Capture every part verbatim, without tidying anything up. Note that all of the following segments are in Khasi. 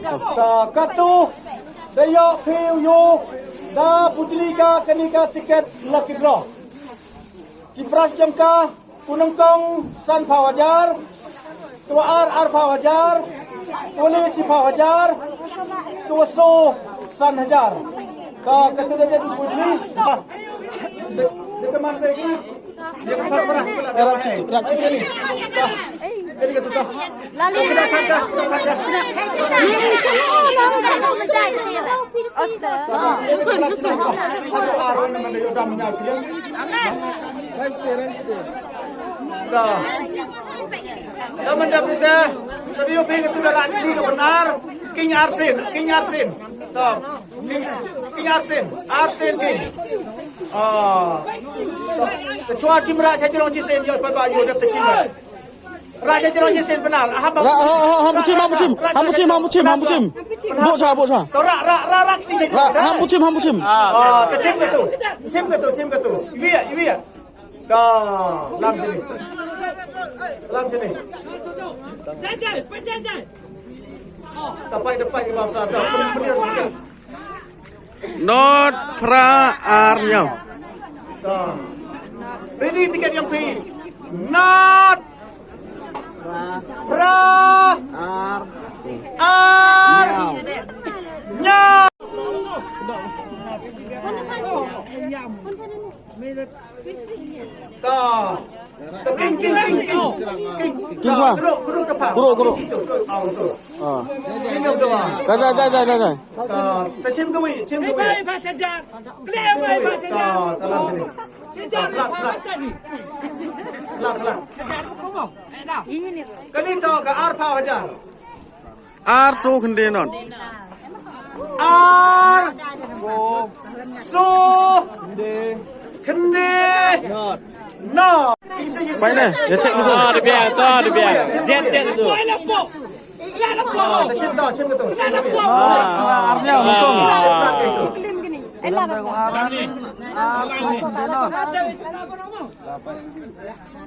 Ka katu da ïoh phi u ïoh da putli ka kani ka tiket lucky draw. Ki prize jong ka, u nyngkong san phew hajar, tu ar ar phew hajar, tu li shi phew hajar, tu so san hajar. Ka katu da dei putli. Ka man pegi. Rap cik, rap cik kali. Jadi kata tu. Lalu. Osta. Dah. Dah mendap dah. Tadi yo pergi tu dah lagi ke benar. King Arsin, King Arsin. Dah. King, King Arsen, Arsen King. Ah. Te shuwa shim rah sha jrong shisien ïoh paidbah ïoh dep te shim. Rah sha jrong shisien bynnar. Ah, haba. Ra, ha, ha, ha, muchim, ha, muchim, ha, muchim, ha, muchim, ha, muchim. Bok sha, bok sha. To rah, rah, rah, rah, kti. Ra, ha, muchim, ha, muchim. Ah, te shim katu. Shim katu, shim katu. Iwi ïa, iwi ïa. Ka lam sini. Lam sini. Tapai, tapai, di bawah sana. Not pra ar nyaw. Ready, tiket yang phi. Not pra ar, ar nyaw. Nyaw. Ta. Ta king, king, king, king. King. King shuwa. Kuro, kuro, kuro. Kuro, kuro. Ah. King jong ta. Jai, jai, jai, jai, jai. Ta, ta shim kawei, shim kawei. Ta, ta lam sini. Flat, flat. Flat, flat. Kani to ka ar phew hajar. Ar so khyndai not. Ar so khyndai not. Pai ne, ïa check gitu. Ah, da biang, to, da biang. Jet, jet tu. Ah, ta shim to, shim to. Ah, ar nyaw, mukong.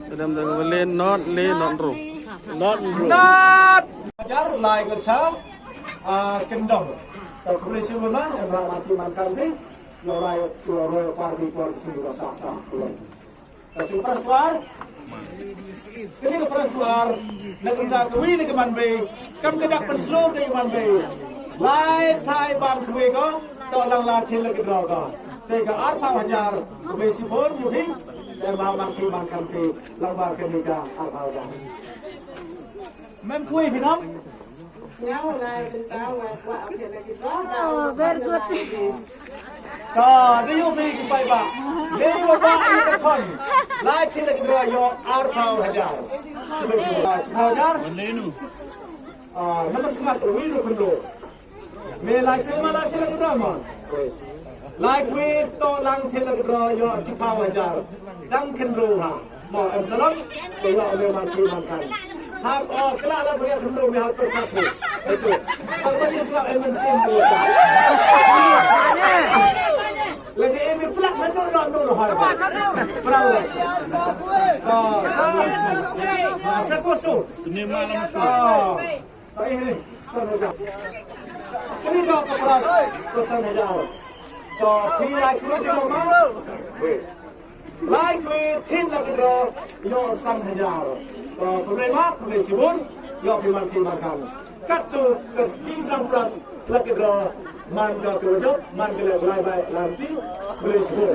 Tadem da wale not le not ru. Not ru. Not. Hajar lai ko cha. Ah, kendong. Ta khublei shibun ma, em ba ma ki man kan ti. Yo lai, yo lai par di por si ko sa ta. Ka shu pras kwar. Kani ka pras kwar. Na ka ka wi na ka man bei. Kam ka dak pynshlur ka man bei. Lai thai bam kwe ko. To lang la thil la ka draw ko. Te ka ar phew hajar. Kwe si phone yu hi. Te ma man ki man kan ki. Lang ba kani ka ar phew hajar. Mem kwe binam. Oh, very good. Ka, da ïoh phi ki paidbah. Dei wa ba ïa ka thon. Lai thil ki dra ïoh ar phew hajar. Ar phew hajar. Ah, namar smat wi no khynro. Me lai thil ma lai thil ki dra ma. Lai wi to lang thil ki dra ïoh chi phew hajar. Dang khynro ha. Mo em salom. Ko ïoh me ma ki ma kan. Hap o kla la bria khynro me hap to ka. Itu. Hap ba ni sla em sin ko. Lagi em plak na no no no no hai. Pernah. Ah, sa. Ah, sa ko so. Ini malam so. Ah. Kani ka pras ko san hajar. To phi lai kru ti ma. Lai kru tin la kidro ïoh san hajar. To phi lai ma phi lai sibun ïoh phi man phi man kan. Kat tu ka king san pras la kidro man ka kru jop man ka lai bai lan ti phi lai sibun.